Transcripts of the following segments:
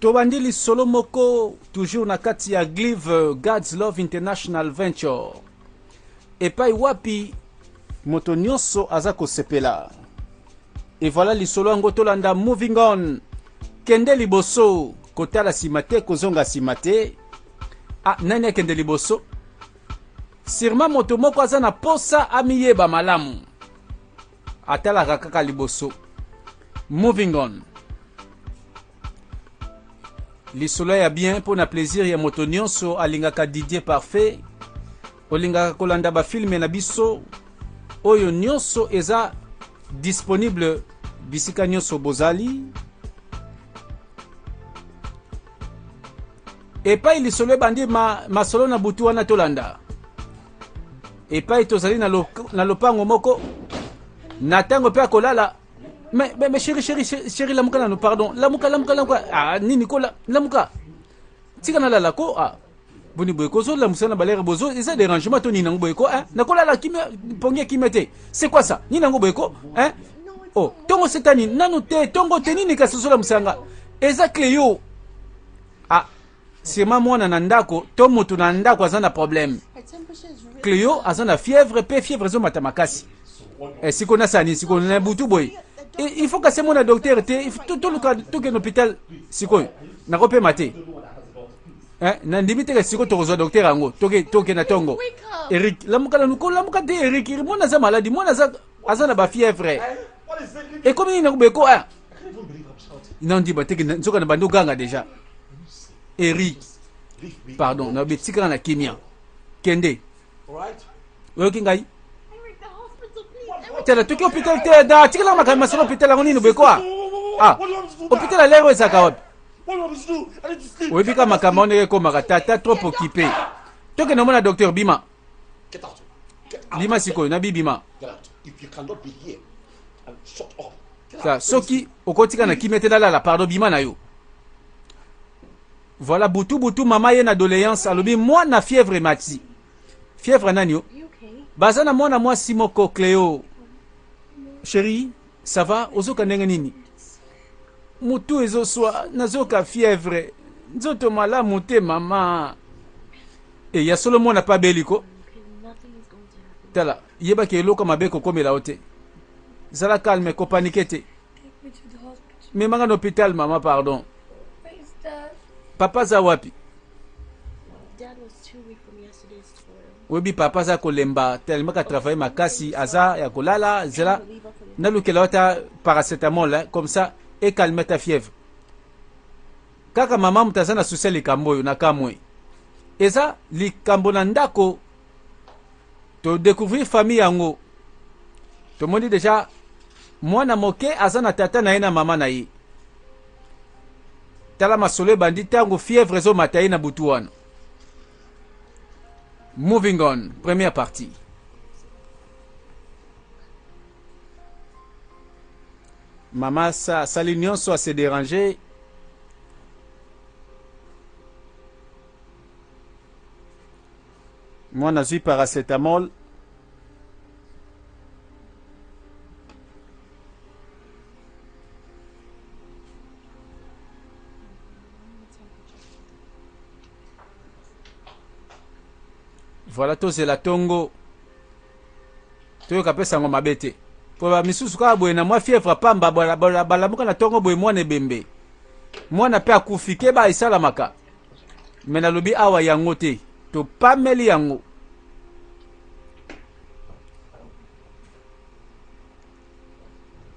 Tobandi lisolo moko toujours na kati ya Glive God's Love International Venture, epai wapi moto nyonso aza kosepela. Et voilà lisolo yango tolanda moving on, kende liboso, kotala nsima te, kozonga nsima te. Ah, nani akende liboso? Sûrement moto moko aza na posa amiyeba malamu, atalaka kaka liboso. Moving on. Lisolo ya bien mpo na plaisir ya moto nyonso alingaka Didier Parfait. Olingaka kolanda bafilme na biso oyo nyonso eza disponible bisika nyonso bozali. Epai lisolo ebandi masolo na butu wana tolanda. Epai tozali na lopango moko na ntango mpe akolala. Mais chéri, chéri, chéri, lamuka nanu, pardon. Lamuka, lamuka, lamuka. Ah, nini ko lamuka. Tika nalala ko, ah. Boni boye ko, ozolamusa na balere bozo, eza dérangement to nini nango boye ko, hein? Nakolala kimia, pongi ya kimia te. C'est quoi ça? Nini nango boye ko, hein? Oh, tongo setani, nanu te, tongo te nini kasi ozolamusa nga. Eza Cléo. Ah, sema mwana na ndako to moto na ndako aza na problème. Cléo aza na fièvre pe fièvre ezomata makasi. Eh, siko nasala nini siko na butu boye? Il faut kasi mona docteur te, il faut toluka tokende hôpital sikoyo. Nakopema te. Eh, nandimi te sikoyo tokozwa docteur yango. Toke na tongo. Eric, lamuka nanu ko, lamuka te Eric. Mwana aza maladi, mwana aza na ba fièvre. Ekomi nini na boye ko, ah. Nandima te ke nzoka na bandi oganga déjà. Eric, pardon, na betikaka na kimia. Kende. Oyoki ngai? Tala, toki hôpital te, da, tikela makambo masolo hôpital yango nini boye quoi? Ah, hôpital ya lero ezalaka wapi? Oyebi ka makambo ndenge ekomaka, tata trop occupé. Tokende omona docteur, bima. Bima sikoyo, nabi bima. Sa, soki okotika na kimia te nalala, pardon, bima na yo. Voilà, butu butu mama ye na doléance alobi mwana fièvre emati. Fièvre nani yo? Baza na mwana mwasi moko Cléo. Chérie, ça va? Ozoka ndenge nini? Mutu ezoswa, nazoka fièvre. Nzoto malamu te mama. E ya solo mwana pa beli ko. Tala, yebaki eloko mabe kokomela yo te. Zala calme, ko paniquer te. Memanga na hôpital mama, pardon. Papa aza wapi? Oyebi papa aza kolemba tellement ka travailler makasi, aza ya kolala, zela nalukela yo ata paracetamol, hein, comme ça e calmer ta fièvre. Kaka mama moto aza na souci ya likambo oyo na kamwe. Eza likambo na ndako, to découvrir famille yango. Tomoni déjà mwana moke aza na tata na ye na mama na ye. Tala masolo ebandi ntango fièvre ezomata ye na butu wana. Moving on, première partie. Mama asali nyonso ase déranger. Mwana azwi paracetamol. Voilà, tozela tongo. Toyoka pe sango mabe te. Po ba misusu kaka boye na mwa fièvre pamba, balamuka na tongo boye mwana ebembe. Mwana pe akufi, keba esalamaka. Mais nalobi awa yango te, topameli yango.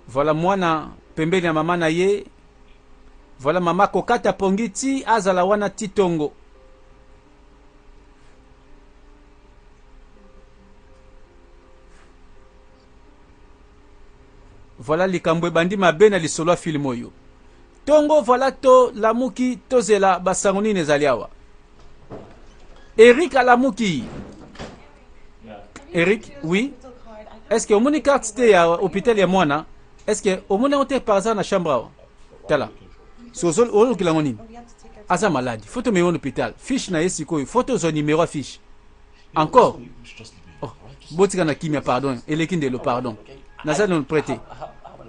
Voilà mwana pembeni ya mama na ye. Voilà mama kokata pongi ti azala wana ti tongo. Voilà likambo ebandi mabe na lisolo ya film oyo. Tongo voilà to lamuki tozela basango nini ezali awa. Eric alamuki. Eric, oui. Est-ce que omoni carte te ya hôpital ya mwana? Est-ce que omoni yango te par hasard na chambre awa? Tala. So ozolukela yango nini? Aza malade. Faut tomema na hôpital. Fiche na ye sikoyo. Faut tozwa numéro ya fiche. Encore. Oh, botika na kimia pardon. Eleki ndelo pardon. Naza non prêté.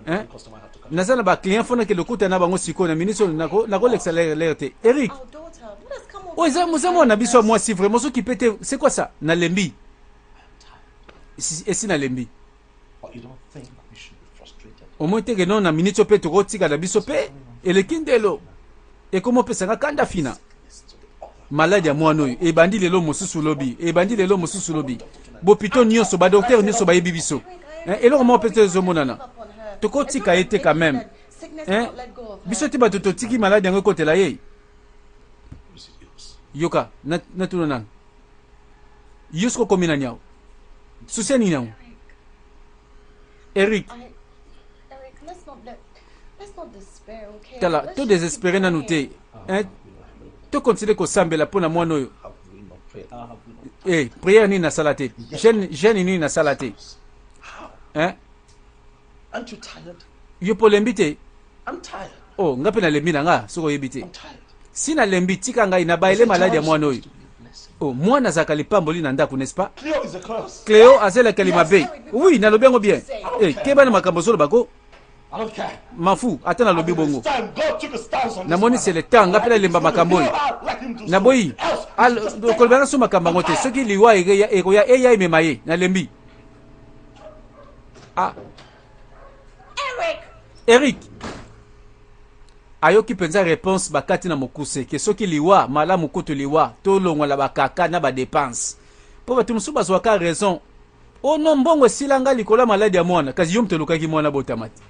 Hein? Naza na ba client fo nakende kokuta na bango sikoyo na minute oyo, nakolekisa l'heure te. Eric, oyo eza eza mwana na biso ya mwasi, vraiment soki pe te, c'est quoi ça? Nalembi, esi nalembi. Omoi teke no na minute oyo mpe tokotika na biso mpe eleki ndelo, ekomi opesanga kanda. Fina maladi ya mwana oyo ebandi lelo, mosusu lobi, ebandi lelo, mosusu lobi. Bopito nyonso, badocteur nyonso bayebi biso, eloko moko mpe te ezomonana. Tokotika ye te quand même, biso te bato totiki maladi yango ekotela ye. Yoka, natuna nanu yo, soki okomi nani awa, susi ya nini yango, Eric? Tala, todésespérer nanu te, tocontinuer kosambela mpo na mwana oyo. Prière nini nasala te, jeûne nini nasala te? Yo mpo olembi te? Oh, nga mpe nalembi na nga. Soki oyebi te, si nalembi, tika ngai na bayele maladi ya mwana oyo. Oh, mwana azalaka lipamboli na ndako, n'est-ce pas? Cleo azelakeli mabe. Oui, nalobi yango bien. Keba na makambo ozoloba ko. Mafu ata nalobi bongo, namoni c'est le temps nga mpe nalemba makambo oyo. Naboyi koloba nga so makambo yango te. Soki liwa ekoya, eya emema ye, nalembi. Ah, Eric ayoki mpenza réponse bakati na mokuse ke soki liwa, malamu kutu liwa, tolongola bakaka na badépenses, mpo bato mosusu bazwaka raison. O no, mbongo esila nga likolo ya maladi ya mwana. Kasi yo moto olukaki mwana botama te,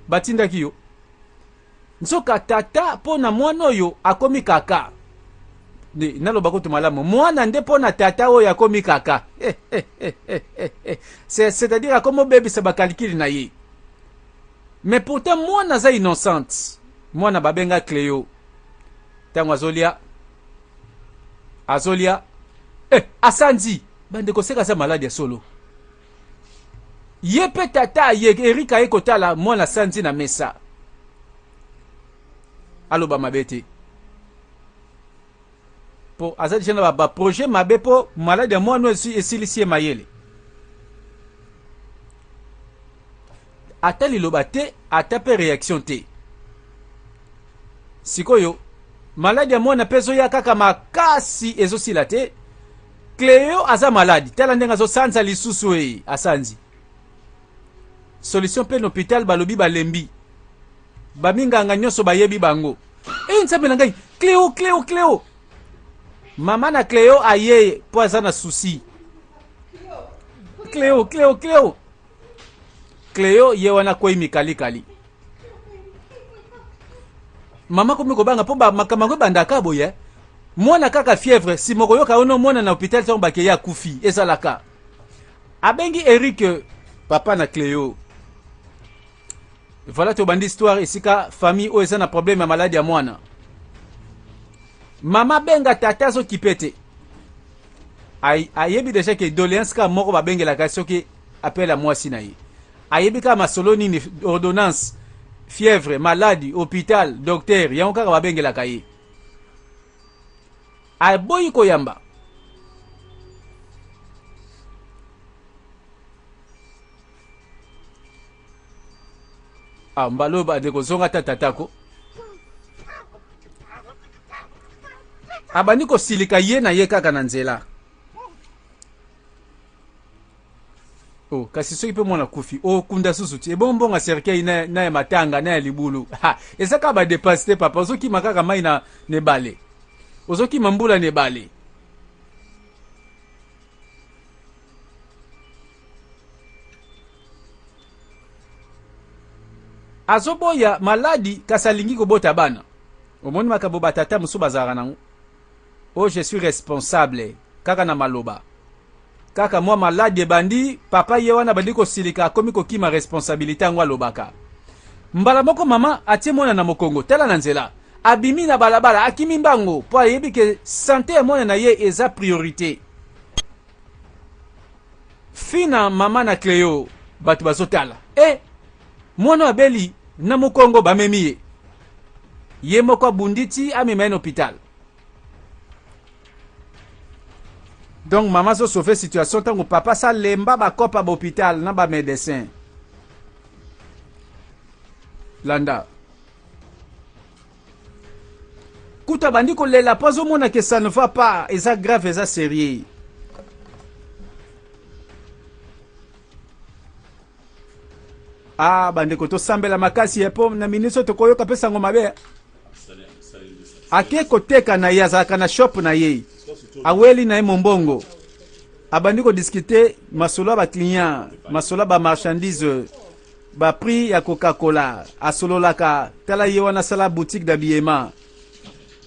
batindaki yo. Nzoka tata mpo na mwana oyo akomi kaka, naloba kutu malamu, mwana nde mpo na tata oyo akomi kaka, c'est-à-dire akomi obebisa bacalculs na ye. Mais pourtant mwana aza innocente. Mwana babenga Cleo, ntango azolia, azolia, asanzi. Bandeko, seka aza maladi ya solo. Ye mpe tata aye, Erik aye kotala mwana asanzi na mesa. Aloba mabe te, mpo aza deja na baprojet mabe, mpo maladi ya mwana oyo esilisi ye mayele. Ata liloba te, ata mpe réaction te. Sikoyo maladi ya mwana mpe ezoya kaka makasi, ezosila te. Cleo aza maladi, tala ndenge azosanza lisusu. Asanzi, solution mpe na hôpital balobi balembi, baminganga nyonso bayebi bango. Nzambe na ngai, Cleo, Cleo, Cleo! Mama na Cleo aye mpo aza na souci. Cleo, Cleo, Cleo, Cleo! Ye wana kwei mikalikali. Mama komi kobanga, mpo makambo yango ebandaka boye: mwana kaka fièvre, nsima koyoka ono mwana na hôpital, ntango bakei akufi. Ezalaka abengi Eric, papa na Cleo. Voilà, tobandi histoire esika famille oyo eza na problème ya maladi ya mwana. Mama benga tata, azokipe te. Ayebi déjà ke doléance kaka moko babengelaka soki appel ya mwasi na ye. Ayebi kaka masolo nini? Ordonnance, fièvre, maladi, hôpital, docteur, yango kaka babengelaka ye. Aboyi koyamba. Ah, mbala oyo bandeko, zonga ata tatako abandi kosilika ye na ye kaka na nzela. Oh, kasi soki mpe mwana kufi, okunda susu ti ebombonga cercueil na ya matanga na ya libulu. Ha, eza kaka badépenses te. Papa, ozokima kaka mai na ebale, ozokima mbula na ebale. Azoboya maladi, kasi alingi kobota bana. Omoni makambo batata mosusu bazalaka nango? Oh, je suis responsable kaka na maloba. Kaka mwa maladi ebandi, papa ye wana abandi kosilika, akomi kokima responsabilité yango alobaka. Mbala moko mama atie mwana na mokongo, tala na nzela, abimi na balabala, akimi mbango, mpo ayebi ke santé ya mwana na ye eza priorité. Fina mama na Cleo, bato bazotala mwana abeli na mokongo, bamemi ye. Ye moko abundi ti amema ye na hôpital. Donc mama azosauver situation ntango papa salemba bakopa bahôpital na bamédecin. Landa. Kutu abandi kolela mpo azomona ke ça ne va pas, eza grave, eza sérieux. Ah bandeko tosambela makasi ye mpo na minute oyo tokoyoka mpe sango mabe. Ake koteka na ye, azalaka na shop na ye, aweli na ye mombongo, abandi kodiskute masolo ya baclient, masolo ya bamarchandise, baprix ya kokakola, asololaka. Tala ye wana asala boutique d'habillement.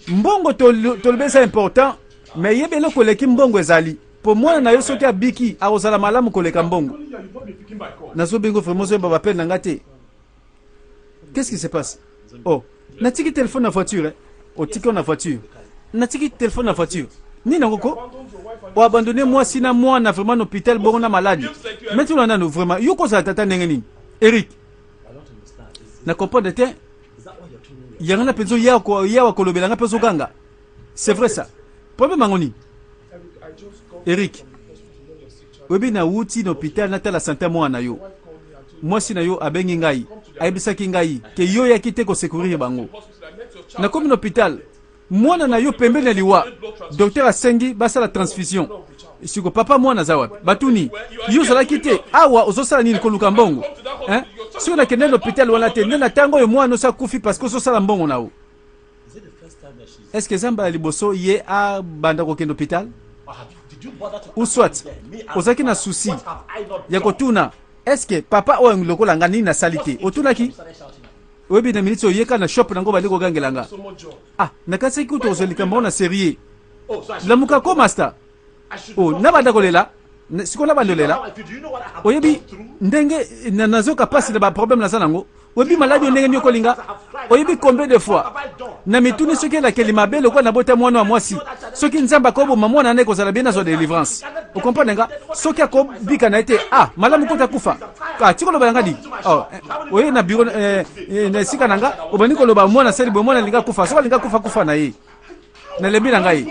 Mbongo tolobi eza important, mais yeba eloko eleki mbongo ezali po mwana na yo soki abiki akozala malamu koleka mbongo. Nazobengo vraiment ozoyemba bapele na nga te. Qu'est-ce qui se passe? Oh, natiki telefone na voiture. Eh? Otiki na voiture. Natiki telefone na voiture. Nini yango ko? Oabandonne mwasi na mwana vraiment na hôpital bongo na maladi. Mais tuna nanu vraiment yo kozala tata ndenge nini? Eric. Na comprendre te. Yango na penzo ya ko ya kolobela nga pe ozoganga. C'est vrai ça. Problème yango nini? Eric. Oyebi nawuti na hôpital natala sante mwana na yo. Mwasi na yo abengi ngai, ayebisaki ngai ke yo oyaki te kosecourir bango. Nakomi na hôpital, mwana na yo pembeni ya liwa, docteur asengi basala transfusion. Siko papa mwana aza wapi? Batuni yo ozalaki te awa, ozosala nini? Koluka mbongo hein? Soki nakende na hôpital wana te nde na ntango oyo mwana osi akufi parce que ozosala mbongo na yo. Est-ce que eza mbala liboso ye abanda kokende hôpital? Ou soit ozalaki na souci ya kotuna est-ce que papa oyo lokola nga nini nasali te? Otunaki? Oyebi na minute oyo yeka na shop nango bali kogangela nga. Ah, nakanisaki kutu ozwa likambo yango na sérieux. Lamuka ko master. Oh, nabanda kolela. Sikoyo nabanda kolela. Oyebi ndenge nazoka pasi na ba problème naza nango. Oyebi maladi oyo ndenge nini okolinga? Oyebi combien de fois na mituni soki elakeli mabe lokola nabota mwana wa mwasi, soki Nzambe akoboma mwana wana ekozala bien nazwa delivrance. Okomprendre nga? Soki akobika na ye te, ah malamu kota kufa. Ah, tika oloba na nga di. Oh, eh, oye na bureau eh, eh, na esika na nga obandi koloba mwana asali boye, mwana alinga kufa. Soki alinga kufa, kufa na ye. Nalembi na ngai.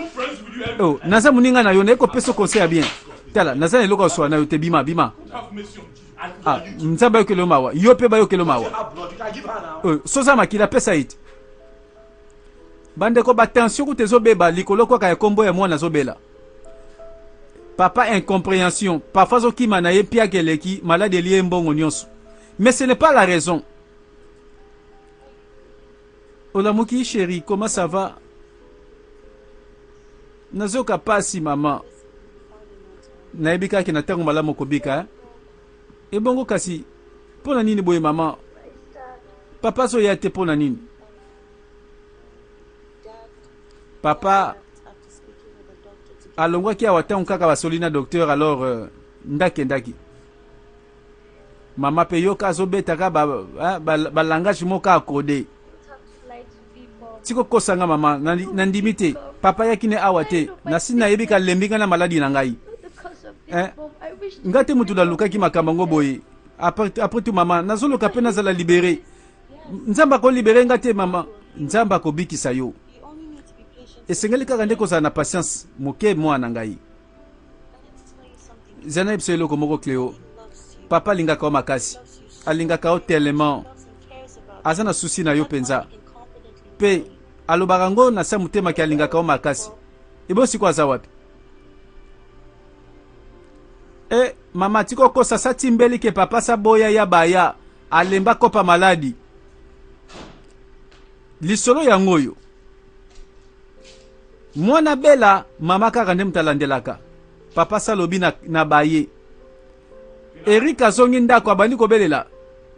Oh, naza moninga na yo, naye kopesa conseil ya bien. Tala, naza na eloko ya koswa na yo te, bima, bima. Ah, Nzambe ayokeli yo mawa, yo mpe bayokeli yo mawa. Oh, soza makila pesa ye te. Bandeko ba tension kutu ezobeba likolo kaka ya kombo ya mwana azobela. Papa incomprehension, parfois azokima na ye mpiaka eleki, maladi elie ye mbongo nyonso. Mais ce n'est pas la raison. Olamuki chérie, comment ça va? Nazoka pasi mama. Nayebi kaka na ntango malamu okobika. Eh? Ebongo kasi mpo na nini boye mama? Papa azoya te mpo na nini? Papa alongwaki awa ntango kaka basoli na docteur alors euh, ndakendaki. Mama pe yoka azobetaka ba, ba, ba langage moko akode. Tiko kosa nga mama, nandimi te. Papa yaki ne awa te. Nasi nayebi ka lembi nga na maladi na ngai. Eh? Nga te mutu nalukaki makambo yango boye. Après, après tout mama, nazoluka pe nazala libere. Nzambe ako libere nga te mama. Nzambe akobikisa yo. Esengeli kaka nde kozala na patience moke mwana ngai. Zana nayebisa eloko moko Cleo. Papa alingaka yo makasi. Alingaka yo tellement. Aza na souci na yo penza. Pe alobaka yango na sa motema ke alingaka yo makasi. Ebo siko aza wapi? E mama tika okosa sa timbeli ke papa sa boya ya baya alemba kopa maladi. Lisolo yango oyo. Mwana bela mama kaka nde moto alandelaka papa salobi na, na baye. Eric azongi ndako abandi kobelela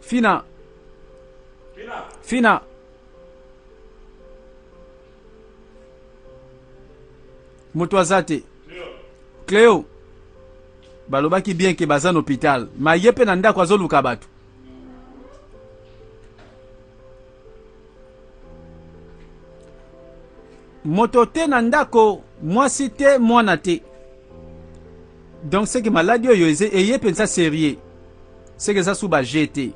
Fina Fina moto aza te. Cleo balobaki bien ke baza na hôpital ma ye mpe na ndako azoluka bato. Moto te na ndako, mwasi te, mwana te. Donc c'est que maladi oyo eye penza sérieux. C'est que eza sous ba jeu te.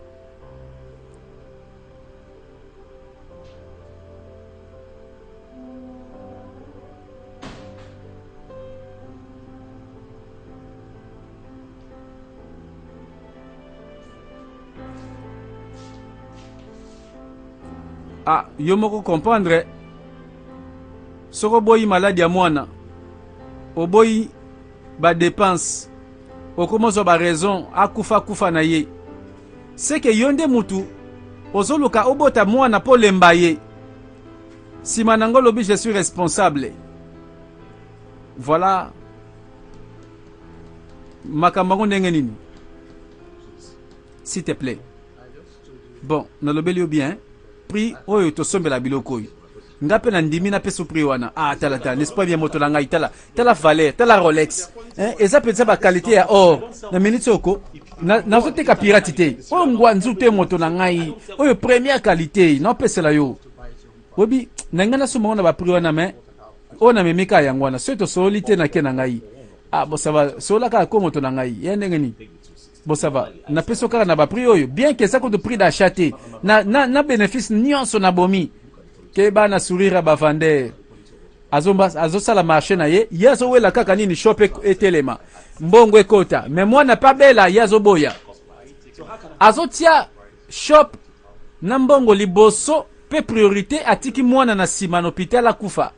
Ah, yo moko comprendre soki oboyi maladi ya mwana oboyi ba dépense okoma ozwa ba raison akufa akufa na ye seke yo nde mutu ozoluka obota mwana mpo olemba ye nsima na yango olobi je suis responsable voilà makambo yango ndenge nini s'il te plaît bon nalobeli yo bien prix oyo tosombela biloko oyo nga mpe nandimi napesa prix wana ah tala tala n'est-ce pas bien moto na ngai tala tala valeur tala rolex hein, eza mpenza bakalite ya or na minute oko nazoteka pirate te oyo ngwanzu te moto na ngai oyo première qualité naopesela yo oyebi na ngai nasomba ngo na baprix wana mais oyo namemi kaka yango wana soki tosololi te nake na ngai ah bon ça va solola kaka ko moto na ngai ya ndenge nini bon ça va napesi yo kaka na baprix oyo bien que eza kutu prix d'achat te na, na, na bénéfice nyonso nabomi keba na sourire ya bavandere azosala marché na ye ye azowela kaka nini shop etelema mbongo ekota me mwana mpe abela ye azoboya azotia shop na mbongo liboso mpe priorité atiki mwana na nsima na hôpital akufa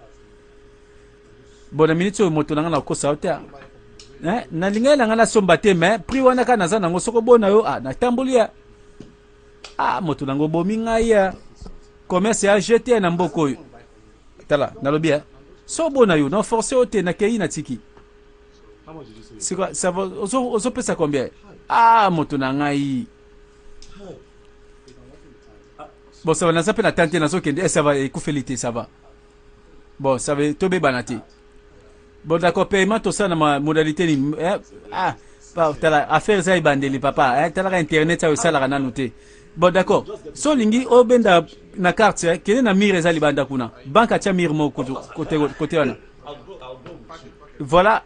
bon na minute oyo moto na ngai nakosa yo te eh, nalingaki na ngai nasomba te mais prix wana kaka naza nango soki obona yo ah, natamboli ya ah, moto nango obomi ngai ya commerce ya jete na mboka oyo tala nalobi ya so obona yo na force yo te nakei natiki sika ozopesa combien ah moto na ngai bon ça va naza mpe na tante nazokende eh, ça va ekufeli te ça va bon ça va tobebana te bon d'accord paiement tosala na modalité nini eh, ah, tala affaire eza ebandeli papa eh, talaka internet ayo esalaka nanu te bon d'accord so olingi obenda na carte eh, kende na mire eza libanda kuna banke atia mire moko kote wana voilà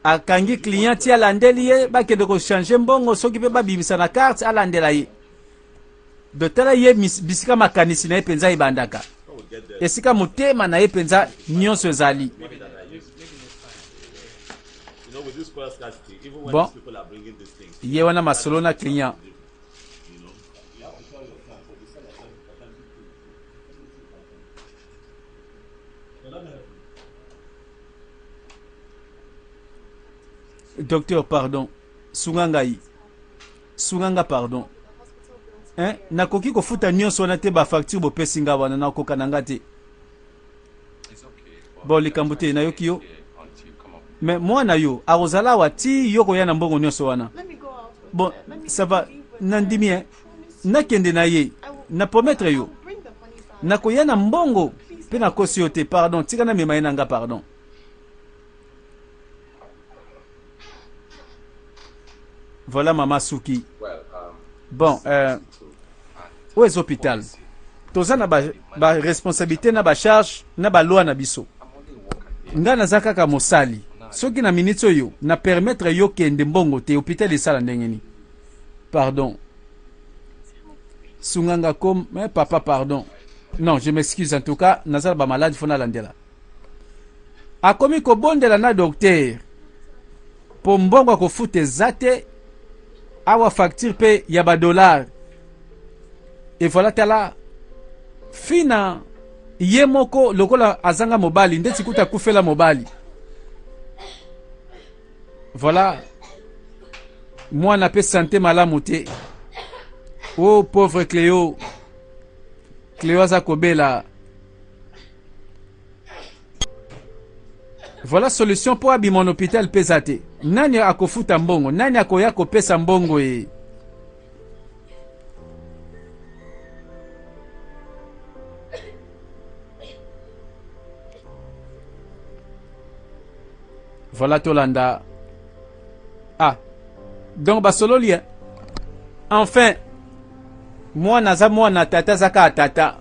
akangi client ti alandeli ye bakende kochange mbongo soki mpe babimisa na carte alandela ye Do tala ye bisika makanisi na ye mpenza ebandaka, esika motema na ye mpenza nyonso ezali. Bon, ye wana masolo na client. Docteur, pardon, sunga ngai. Sunga nga pardon. Hein, nakoki kofuta nyonso wana te ba facture bopesi nga wana nakoka na nga te. Bon likambo te nayoki yo. Mais mwana yo akozala awa ti yo koya na mbongo nyonso wana. Bon, ça va nandimi hein. Nakende na ye na promettre yo. Nakoya na mbongo mpe nakosi yo te pardon tika namema ye na nga pardon. Voilà mama suki. Bon, euh, oyo eza hôpital. Toza na ba, ba responsabilité na ba charge na ba loi na biso. Nga naza kaka mosali. Soki na minute oyo na permettre yo kende mbongo te hôpital esala ndenge nini? Pardon. Sunganga comme eh, papa pardon. Non, je m'excuse en tout cas, naza na ba malade faut nalandela. Akomi kobondela na docteur po mbongo ya kofuta eza te awa facture pe ya ba dollars et voilà tala fina ye moko lokola azanga mobali ndeti kuta akufela mobali voilà mwana pe sante malamu te oh pauvre Cleo Cleo aza kobela Voilà solution mpo abima na hôpital mpe eza te. Nani akofuta mbongo? Nani akoya kopesa mbongo ye? Voilà tolanda. Ah. Donc basololi hein? Enfin mwana aza mwana tata aza kaka tata.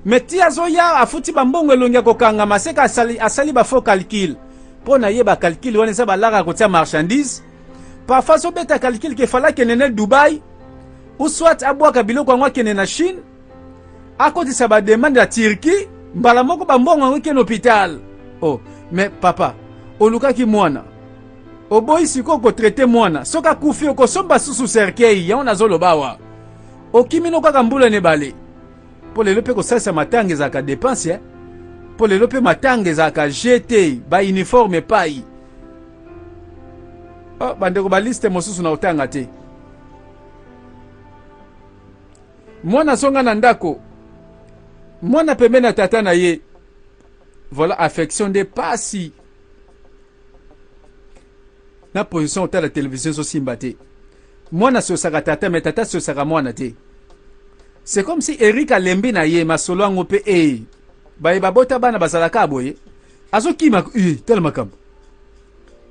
Mais ti azoya afuti ba mbongo elongi ya kokangama seka asali, asali ba faux calcul mpo na ye ba calcul wana eza balaka ya kotia marchandise parfois azobeta calcul ke fala akende ne Dubai ou soit abwaka biloko yango akende na Chine akotisa ba demande ya Turquie mbala moko ba mbongo yango ekende hôpital oh mais papa olukaki mwana oboyi sikoyo kotraite mwana soki akufi okosomba susu cercueil yango nazoloba awa okimi no kaka mbula na ebale. Mpo lelo mpe kosalisa matanga ezalaka depense eh? Mpo lelo mpe matanga ezalaka jete ba uniforme epai. Oh, bandeko ba liste mosusu na otanga te. Mwana azonga na ndako, mwana pembeni ya tata na ye. Voilà affection nde pasi. Na position otala television ezosimba te. Mwana asosaka tata mais tata asosaka mwana te. C'est comme si Eric alembi na ye masolo yango mpe ee baye babota bana bazalaka boye azokima ee tala makambo.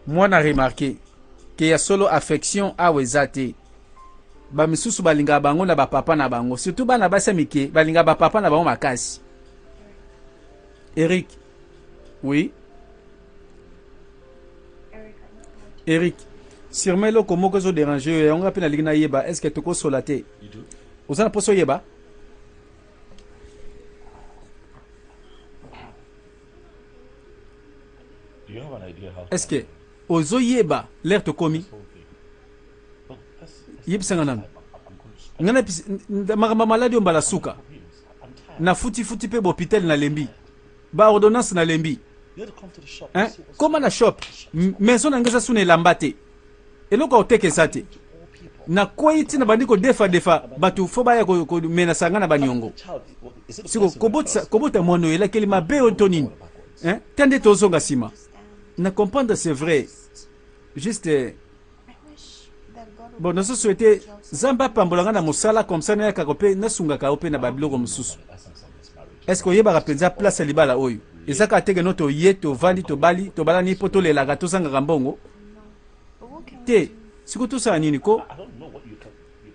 Mwana remarque ke ya solo affection awa eza te. Ba misusu balingaka bango na ba papa na bango surtout bana basi ya mike balingaka ba papa na bango makasi. Eric oui Eric sûrement eloko moko ezo déranger yo yango nga mpe nalingi nayeba est ce que tokosola te oza na mposa oyeba est ce que ozoyeba l'heure tokomi yebisa nga nanu nga na makambo ya maladi oyo mbala suka nafutifuti mpe bohôpital nalembi ba ordonnance nalembi hein? Koma na shop maison na nga eza suna elamba te eloko ya koteka eza te nakwei ntina bandi kodefadefa bato fo baya komenasa nga na baniongo siko kobota mwana oyo elakeli mabe oyo to nini hein? Ta nde tozonga nsima na comprendre c'est vrai juste bon nazo souhaite nzambe apambola nga na mosala comme ça nayakaka mpe nasungaka yo mpe na babiloko mosusu est ce que oyebaka mpenza place ya libala oyo eza kaka teke no toye tovandi tobali tobalani mpo tolelaka tozangaka mbongo te sikoyo tosala nini ko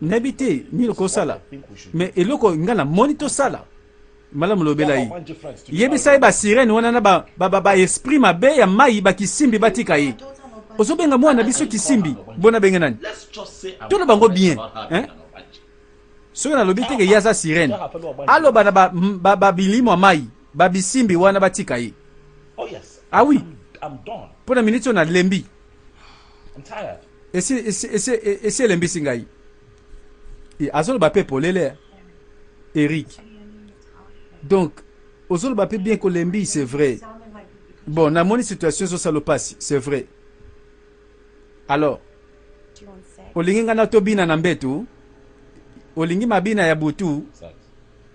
nayebi te nini okosala mais eloko nga namoni tosala malamu lobela ye yebisa ye basirene wana na baesprit ba, ba, ba mabe ya mai bakisimbi batika ye ozobenga mwana biso kisimbi bona benge nani tolo bango bien hein? soki nalobi teke ye aza sirene aloba na babilimo ba, ba ya mai babisimbi wana batika ye oh, ah oui mpo na miniti oyo nalembi esi, esi, esi, esi elembisi ngai azoloba mpe polele Eric donc ozoloba mpe bien kolembi c'est vrai bon namoni situation ezosala mpasi c'est vrai alors olingi ngai na tobina na mbetu olingi mabina ya butu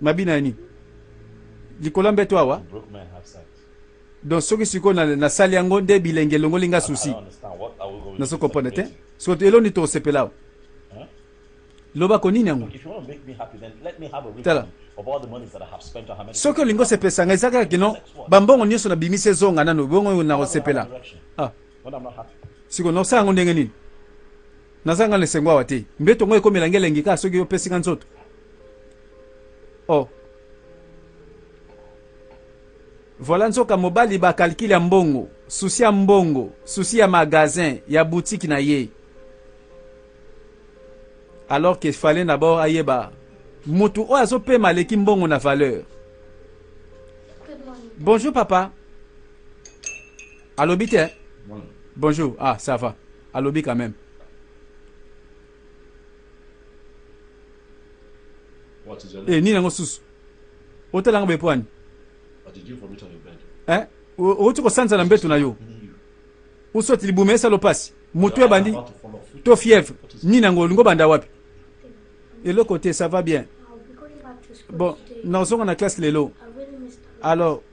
mabina ya nini likolo ya mbetu awa donc soki sikoyo nasali yango nde bilenge elongoli nga susi nazo comprendre te soki eloni tosepela awa loba ko nini yango tala soki olingi osepelisa ngai eza kaka kino bambongo nyonso nabimisi ezonga nano bongo nakosepela ah. siko nakosala yango ndenge nini naza nga na esengo awa te mbeto ngo ekomela nge elengi kaka soki opesi nga nzoto oh. Voilà nzoka mobali ba calcul ya mbongo, souci ya mbongo, souci ya magasin, ya boutique na ye. Alors qu'il fallait d'abord ayeba mutu oyo azopema aleki mbongo na valeur. Bonjour papa. Alobi te. Bonjour. Ah, ça va. Alobi quand même. Eh, nini yango susu? Otala nga boye mpo ani? Eh, outi kosanza na mbeto na yo. Usoti libumu esalo pasi. Motu ebandi to fièvre. Nini yango olingo banda wapi? Eloko te, ça va bien. Bon, nazonga na classe lelo. Alors,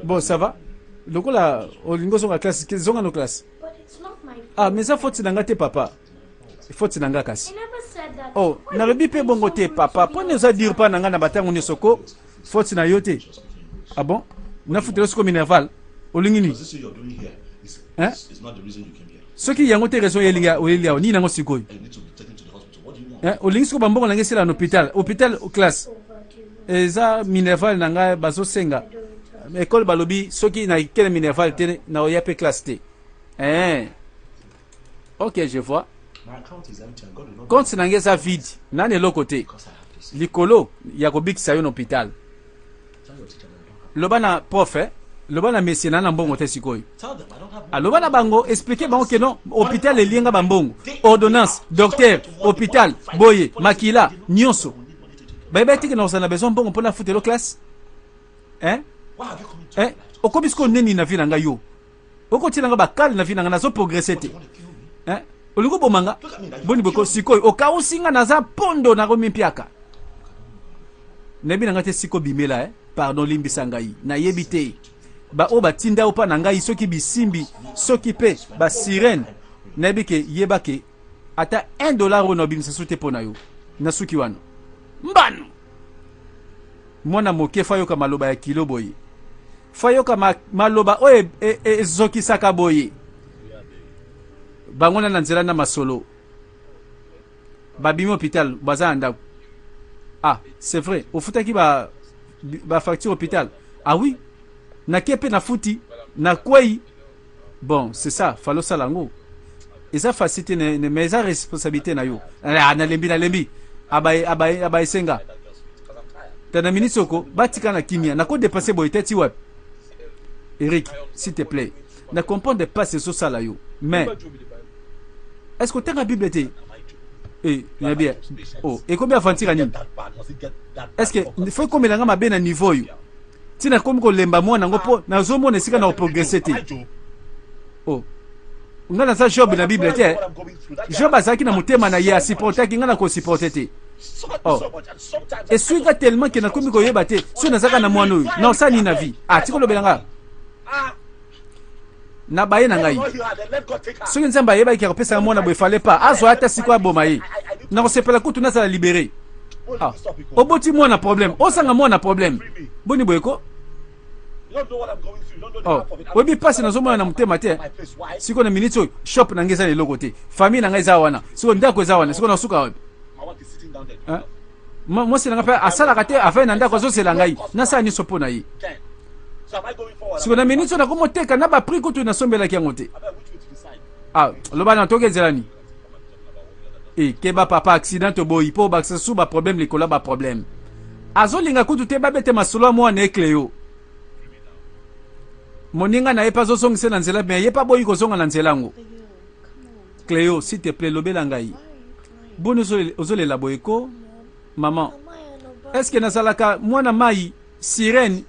bon, ça va? Lokola olingi ozonga classe, zonga no classe. Ah, mais eza faute na nga te papa. Faute na nga kasi. Oh, nalobi mpe bongo te papa. Mpo nini oza dur mpa na nga na batango nyonso ko? Faute na yo te. Ah bon? Nafutela siko minerval. Olingi nini? Hein? Soki yango te raison oyelinga oyeli awa nini yango sikoyo? Hein? Olingi siko bambongo na ngai esila na hôpital. Hôpital classe. Eza minerval na ngai bazosenga. École balobi soki na kele minerval te na oya pe classe te. Eh. Ok, je vois. Compte na ngai eza vide. Nani eloko te. Likolo ya kobikisa yo na hôpital. Loba na prof, eh? Loba na monsieur na na mbongo te sikoyo. Aloba na bango, expliquer bango que non, hôpital elienga ba mbongo. Ordonnance, docteur, hôpital, boye, makila, nyonso. Bayebaki te ke nakozala na besoin mbongo mpo nafutela classe. Hein? Hein? Okomi sikoyo nini na vie na ngai yo? Okotiela nga bakale na vie na ngai, nazo progresser te. Hein? Olingi oboma nga? Boni boko sikoyo okausi nga naza pondo nakomi mpiaka. Nayebi na ngai te siko bimela eh? Pardon limbisa ngai. Nayebi te. Ba oyo batinda yo pa na ngai soki bisimbi soki pe ba sirène nayebi ke yeba ke ata 1 dollar oyo na obimisa su te mpo na yo. Nasuki wana. Mbano! Mwana moke fo ayoka maloba ya kilo boye. Fo ayoka ma, maloba oyo ezokisaka e, e boye. Bango na na nzela na masolo. Babimi hôpital, baza na ndako. Ah, c'est vrai, ofutaki ba ba facture hôpital. Ah oui. Nake pe na futi, na kwei. Bon, c'est ça, fallait osala yango. Eza facile te mais eza responsabilité na yo. Ah, nalembi nalembi. Abaye abaye abaye senga. Tana minute soko batika na kimia. Nako dépasser boye te ti wapi? Eric, s'il te plaît. Na comprendre pas ce sala yo. Mais est-ce que otanga Bible te? Eh, na bien. Oh, ekomi aventure nini? Est-ce que faut ekomela nga mabe na niveau oyo? Ti nakomi kolemba mwana yango mpo nazomona esika na koprogresse te. Oh. Nga naza Job na Bible te. Job azalaki na motema na ye asupportaki, nga nakosupporte te. Oh. Esui nga tellement ke nakomi koyeba te soki nazalaka na mwana oyo naosala nini na vie. Ah, tika olobela nga. Na baye na ngai. Soki Nzambe ayebaki akopesa mwana boye fallait pas azwa ata sikoyo aboma ye. Nakosepela kutu nazala libere. Ah. Oboti mwana problème, osanga mwana problème. Boni boye ko? Oh, oyebi mpasi nazomona na motema te. Sikoyo na minute oyo shop na ngai eza na eloko te, famille na ngai eza wana, sikoyo ndako eza wana, sikoyo nasuka wapi? Mwasi na ngai mpe asalaka te, avai na ndako azozela ngai nasala nyonso mpo na ye. Sikoyo na minute oyo nakomoteka na baprix kutu nasombelaki yango te. Ah, loba na toki nzela nini? E, keba papa, accident toboyi mpo obakisa su baproblème likolo ya baproblème. Azolinga kutu te babete masolo ya mwana Cleo. Moninga na ye mpe azozongisa na nzela, me ye mpe aboyi kozonga na nzela yango. Cleo, s'il te plaît, lobela ngai. Boni ozolela boye ko? Maman, est-ce que nazalaka mwana mai sirène?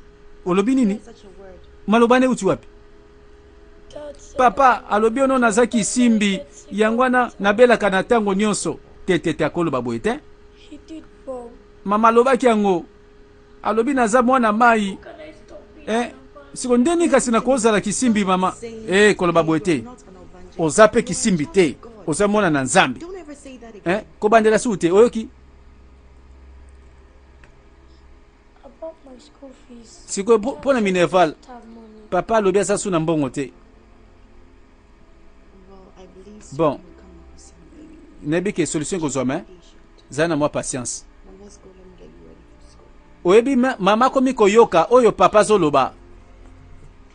Olobi nini? Maloba ne uti wapi? Papa alobi ono naza kisimbi, yango wana nabelaka na ntango nyonso. Te te te, akoloba boye te. Mama alobaki yango, alobi naza mwana mai eh, siko ndeni kasi nakozala kisimbi mama? Eh, koloba boye te, oza mpe kisimbi te, oza mwana na Nzambe. Eh, kobandela suku te, oyoki? Sikoyo mpo na minerval, papa alobi aza su na mbongo te. Bon, nayebi ke solution ekozwama, zala na mwa patience. Oyebi mama akomi koyoka oyo papa azoloba.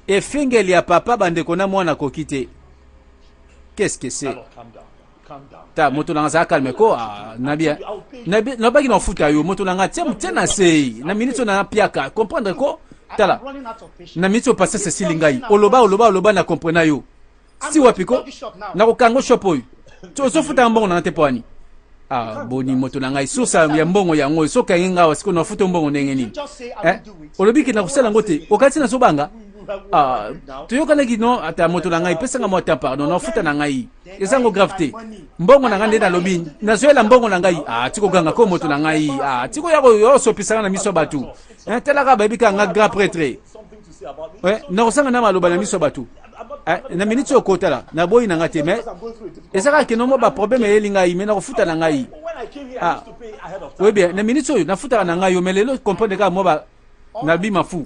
Efingeli ya papa bandeko na mwana akoki te. Qu'est-ce que c'est? Ta moto na nga azala calme ko. Ah, nabi nabaki na ofuta yo moto na nga tia tia na sei na minute oyo na piaka comprendre ko. Tala na minute oyo patience esili ngai. Oloba oloba oloba na comprena yo si wapi ko nakokanga shop oyo ozofutaka mbongo na nga te mpo ani. Ah, boni moto na ngai, source ya mbongo yango oyo soki okangi ngai awa sikoyo nafuta mbongo ndenge nini? Eh? Olobi ke nakosala yango te, okati nazobanga. Ah, toyokanaki no ata moto na ngai pesanga mwa temps, pardon, nafuta na ngai, eza yango grave te. Mbongo na ngai nde nalobi nazoyela mbongo na ngai. Ah, tikoganga ko moto na ngai. Ah, tikoya kosopisa nga na miso ya bato. Eh, talaka bayebi kaka nga grand prêtre. Eh, nakosanga na maloba na miso ya bato. Eh, na minute oyo kotala naboyi na ngai te, mais eza kaka keno mwa baproblème eyeli ngai, me nakofuta na ngai. Ah, oyebi na minute oyo nafutaka na ngai yo, mais lelo comprendre kaka mwa ba nabi mafu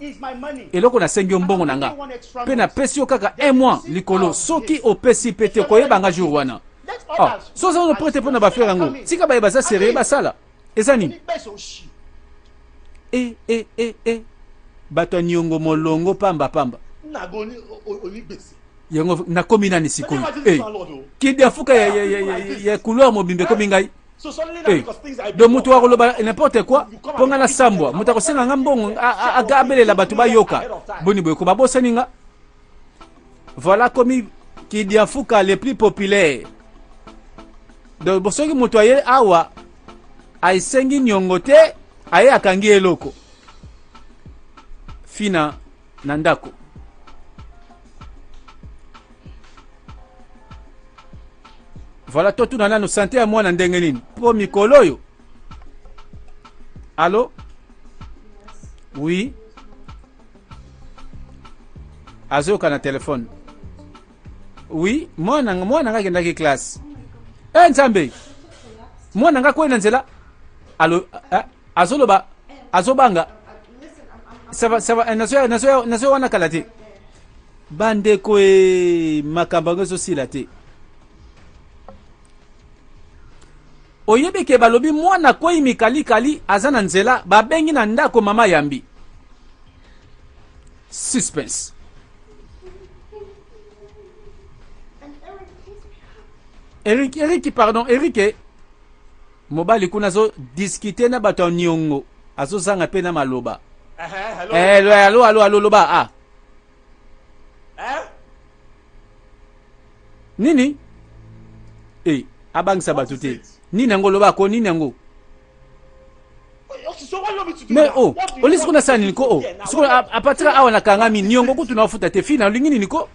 eloko nasengi yo mbongo na nga mpe napesi yo kaka un mois likolo. Soki opesi mpe te, koyeba nga jour wana. Ah, so oza ono prete mpo na bafere yango, tika baye baza serie basala. Eza nini? E, e, e, e. Bato ya niongo molongo pamba pamba. Yango nakomi nani sikoyo? E, kidi afuka ya, ya, ya, ya, ya couloir mobimba ekomi ngai. Eh, donc moto akoloba n'importe quoi mpo nga nasambwa, moto akosenga nga mbongo abelela bato bayoka. Boni boye ko babosani nga. Voilà komi kidiafuka le plus populaire. Donc soki moto aye awa asengi niongo te, Aye akangi eloko. Fina na ndako. Voilà, totuna nanu sante ya mwana ndenge nini mpo mikolo oyo. Allo? Oui. Azoyoka na telefone. Oui, mwana mwana nga akendaki classe. Eh Nzambe. Mwana nga kwei na nzela. Alo eh, azoloba azobanga. Ça va, ça va, eh, nazoya nazoya nazoya wana kala te. Bandeko e makambo yango ezosila te. Oyebi ke balobi mwana akwei mikalikali aza na nzela babengi na ndako mama yambi. Suspense. Eric, Eric, pardon, Eric, mobali kuna azo discuter na bato ya niongo, azozanga pe na maloba. Eh, alo, alo, alo, loba, ah. Nini? Eh, abangisa bato te. Nini yango loba ko nini yango? Mais oh, olisi kuna sala nini ko oh? Sikoyo a partir awa nakangami niongo kutu na ofuta te fina olingi nini ko?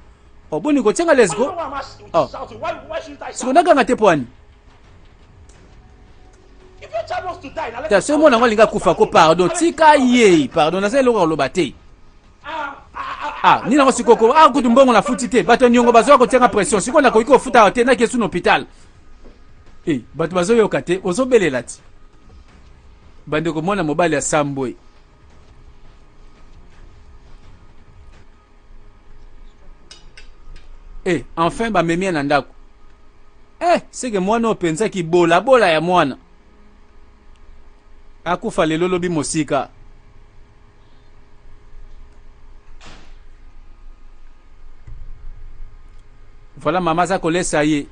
Oh, boni ko tienga les ko? Oh. Sikoyo nakanga te poani? Ta soki mwana yango alingi akufa ko pardon tika ye pardon naza eloko ya koloba te. Ah, nini yango sikoyo ko ah kutu mbongo nafuti te bato ya niongo bazoya kotianga pression sikoyo nakoki kofuta awa te nake su na hôpital. Eh, bato bazoyoka te ozobelela ti bandeko mwana mobali asambwe. Eh, enfin bamemi ye na ndako. Eh, seke mwana oyo mpenza kibolabola ya mwana akufa lelo lobi mosika. Voilà mama aza kolesa ye.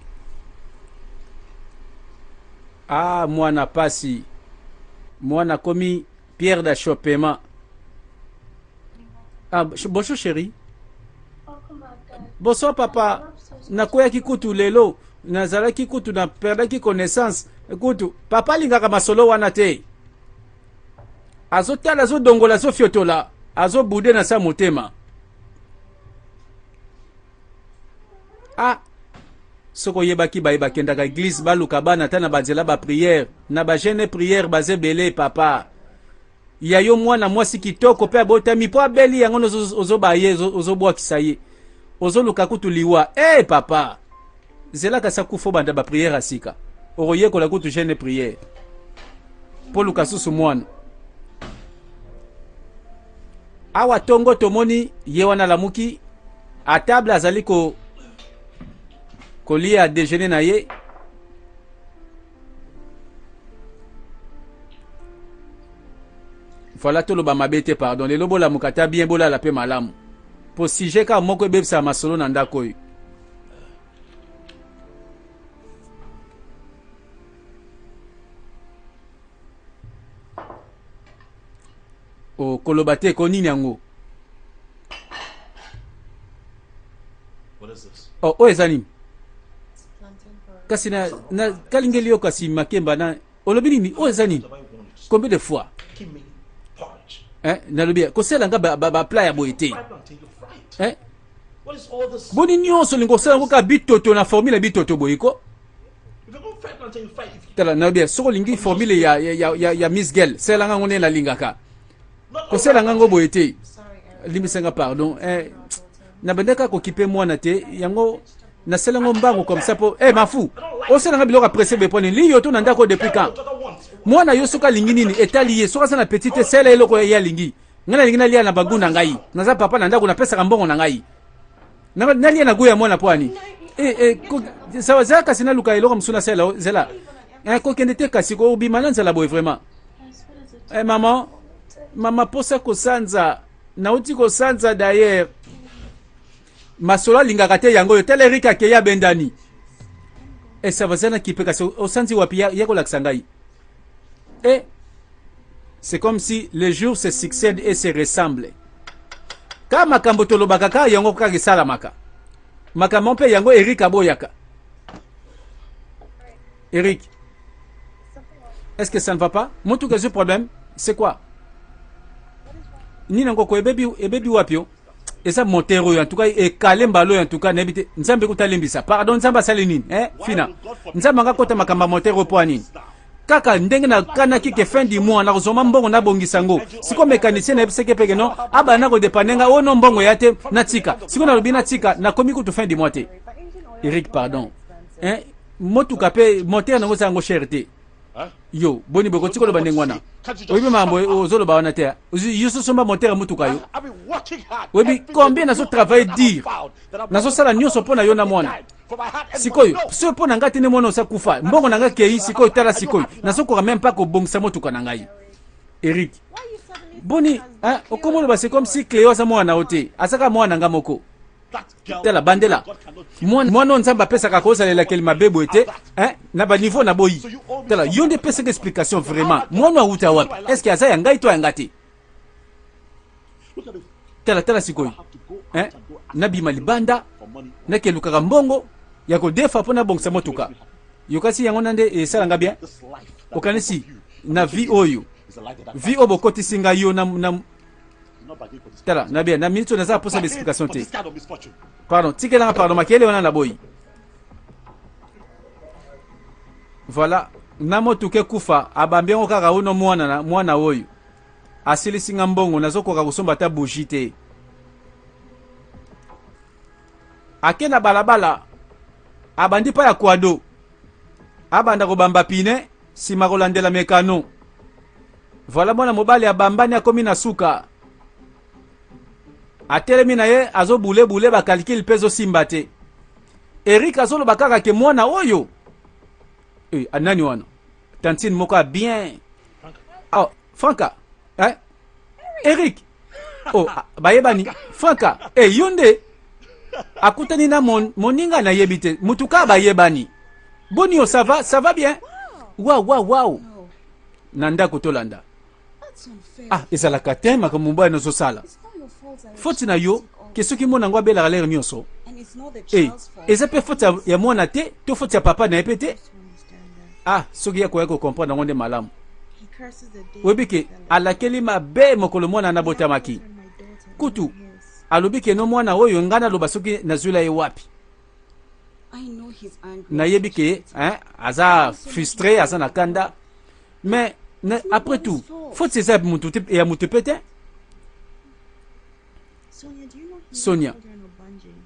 Ah mwana pasi. Mwana komi pierre d'achoppement. Ah bonjour chérie. Bonsoir papa. Nakweyaki kutu lelo. Nazalaki kutu na perdaki connaissance. Kutu papa alingaka masolo wana te. Azotala azodongola azofiotola azobude na sa motema. Ah soki oyebaki baye bakendaka eglise baluka bana ata na banzela ba prière na ba jeune prière baza ebele papa ya yo mwana mwasi kitoko mpe abotami mpo abeli yango ozoba ye ozobwakisa ye ozoluka kutu liwa e hey, papa zela kasi akufa obanda ba prière ya sika okoyekola kutu jeune prière mpo luka susu mwana awa tongo tomoni ye wana alamuki a table azali ko kolia déjeuner na ye voilà toloba mabe te pardon lelo bolamuka ata bien bolala mpe malamu po sujet kaka moko ebebisaka masolo na ndako oyo okoloba te ko nini yango oh, oyo eza nini kasi na, na kalingeli yo kasi makemba na olobi nini oyo eza nini combien de fois eh, nalobi kosala nga ba, ba, ba plat ya boye te eh? boni nyonso olingi kosala yango kaka bitoto na formule ya bitoto boye ko tala nalobi soki olingi formule ya, ya, ya, ya, ya miss girl sala nga ngo nde nalingaka kosala nga ngo boye te limbisa nga pardon eh, nabandaka kokipe mwana te yango nasala yango mbangu comme ça po eh mafu osala nga biloko ya presse boye poni liyo to na ndako depuis quand mwana yo soki alingi nini etali ye soki aza na petit te sala eloko ye alingi ngai nalingi nalia na bagu na ngai naza papa na ndako napesaka mbongo na ngai nalia na gu ya mwana po ani eh, eh, sawa zala kasi naluka eloko mosusu nasala zela eh, kokende te kasi kobima na nzala boye vraiment eh, mama mama posa kosanza nauti kosanza d'ailleurs masolo alingaka te yango oyo tala erika akei abendani esava eh, na kipe kasi osanzi wapi ya, ya kolakisa ngai e c'est comme si les jours se succèdent et se ressemblent ka makambo tolobaka kaka yango kaka esalamaka makambo mpe yango erika aboyaka Eric, est-ce que ça ne va pas? Motuka ezwi problème? C'est quoi? Nini yango ko ebebi ebebi wapi yo? Eza moteur oyo en tout cas ekale mbala oyo en tout cas nayebi te. Nzambe kuta limbisa. Pardon Nzambe asali nini? Eh fina. Nzambe anga kota makambo ya moteur oyo po nini? Kaka ndenge nakanaki ke fin du mois nakozwa mbongo nabongisa yango. Sikoyo mécanicien nayebisaki pe ke non, abanda kodepane nga oyo no mbongo ya te natika. Sikoyo nalobi natika, nakomi kutu fin du mois te. Eric pardon. Hein? Motuka pe moteur nango eza yango cher te. Yo boni boye kotika oloba ndenge wana. Oyebi makambo ozoloba wana te. Yo sosomba moteur ya motuka yo. Oyebi combien nazo travailler dur. Nazosala nyonso mpo na yo na mwana. Sikoyo soki mpo na ngai te nde mwana osa kufa. Mbongo na ngai kei sikoyo tala sikoyo. Nazokoka même pas kobongisa motuka na ngai. Eric boni hein, okomi oloba c'est comme si Cleo aza mwana na yo te. Azaka mwana na ngai moko. Tala bandela mwana oyo Nzambe apesaka kozala elakeli mabe boye te hein? Na ba niveau na boyi. Tala yo nde pesaka explication vraiment. Mwana awuta wapi? Est-ce que aza ya ngai to ya nga te? Tala tala sikoyo hein? Nabima libanda nakelukaka mbongo ya kodefa mpo nabongisa motuka. Yokasi yango na nde esala nga bien. Okanisi na vie oyo vie oyo bokotisi ngai yo na, na tala na bien na minute oyo naza posa ba explication te. Pardon, tikelanga pardon makele wana na boyi. Voilà, na motuka ekufa abambi yango kaka uno mwana na mwana oyo asilisi nga mbongo nazokoka kosomba ata bougie te. Ake na balabala abandi pa ya kwado abanda kobamba pine sima kolandela mekano. Voilà mwana mobali abambani akomi na suka. Atelemi na ye azobule bule ba calcul pe ezosimba te. Eric azoloba kaka ke mwana oyo eh, nani wana tantine moko ya bien. Oh, Franka eh? Eric oh, bayebani Franka eh, yo nde akutani na mon, moninga nayebi te mutuka bayebani boni yo ça va ça va bien waw waw waw na ndako tolanda. Ah, ezalaka te makambo mobali nazosala faute na yo ke soki mwana yango abelaka lere nyonso e eza mpe faute ya mwana te to faute ya papa na ye mpe te. Ah, soki ya koya kocomprendre yango nde malamu. Oyebi ke alakeli mabe mokolo mwana nabotamaki. Kutu alobi ke no mwana oyo ngai naloba soki nazwila ye wapi. Nayebi ke hein, aza frustré, aza na kanda. Mais na, après tout, faute eza ya mutu pe te. Sonia,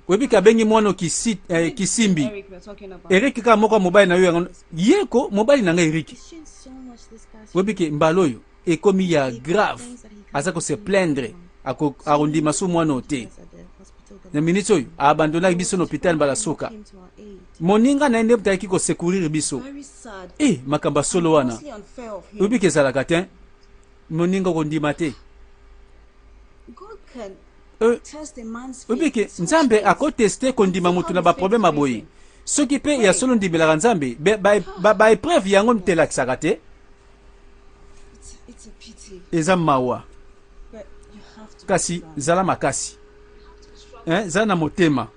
oyebi ke abengi mwana kisi, eh, kisimbi. Eric kaka moko ya mobali na yo yango ye ko mobali na ngai Eric. Oyebi ke mbala oyo ekomi ya grave, aza ko se plaindre, akondima su mwana te. Na minute oyo abandonaki biso na hôpital mbala suka. Moninga na ye nde moto ayaki ko secourir biso. Eh, makambo ya solo wana. Oyebi ke ezalaka te. Moninga okondima te. Oyebi ke Nzambe akoteste kondima moto na baproblème ya boye. Soki mpe ya solo ndimelaka Nzambe, ba épreuve yango ntelakisaka te. Eza mawa. Kasi zala makasi. Hein, zala na motema.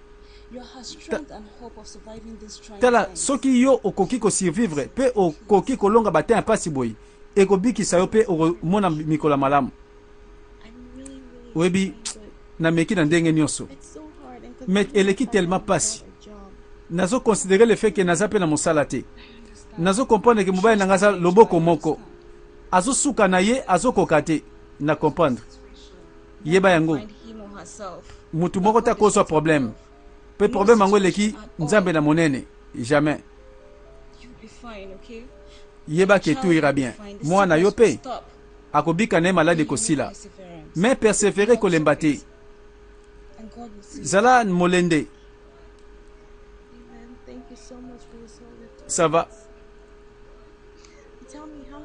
Tala soki yo okoki ko survivre pe okoki kolonga ba temps ya pasi boye, ekobikisa yo pe okomona mikolo ya malamu. Oyebi, nameki na ndenge nyonso, mais eleki tellement pasi. Nazo considérer le fait que naza pe na mosala te. Nazo comprendre que mobali na nga aza loboko moko. Azosuka na ye, azokoka te. Na comprendre. Yeba yango. Mutu moko te akozwa problème. Pe problème yango eleki Nzambe na monene. Jamais. Yeba que tout ira bien. Mwana yo pe akobika na ye malade ekosila. Mais persévérer kolemba te. Zala molende. Ça va.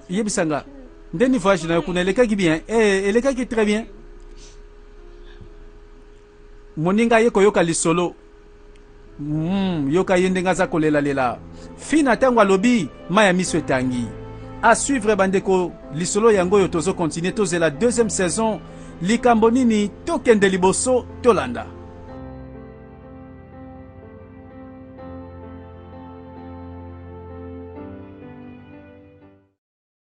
Yebisa nga ndeni voyage na yo kuna elekaki bien? Eh, elekaki très bien. Moninga ye koyoka lisolo. Yoka ye ndenge aza kolelalela. Fina ntango alobi mai ya miso etangi. À suivre bandeko, lisolo yango oyo tozo continuer, tozela deuxième saison. Likambo nini tokende liboso tolanda.